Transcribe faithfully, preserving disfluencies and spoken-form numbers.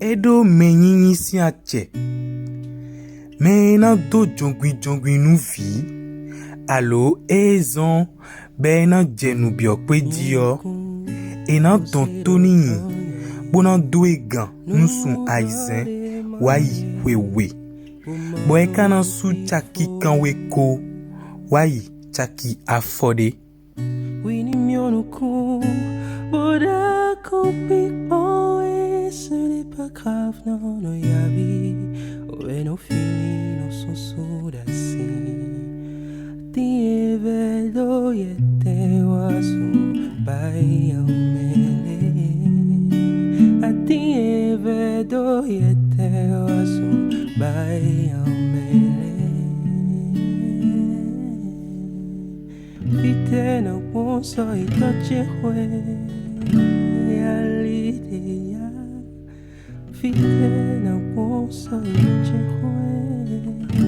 É ɖó mɛ nyínyí sín acɛ. Mɛ e ná dó jɔngbinjɔngbin nú vǐ, alo ée zɔ́n bɔ é ná jɛ nǔ byɔ́ kpé jí ɔ́, è nǎ dɔn tó n'i, bó ná dó e gǎn nú sun ayizɛ́n wá yi xwe we, bɔ é ka ná sú caki kanwe ko wá yi caki afɔ ɖé. Wini miɔnu kun, boda kun pikpɔn e sene pa kaf no no yavi, o eno fili no susu da si. Tieve do ye te wasu bai amele. Atieve do ye te wasu bai amele. Fite na kpɔn sɔ itɔ ce xwe. Alideya. Fite na kpɔn sɔ itɔ ce xwe.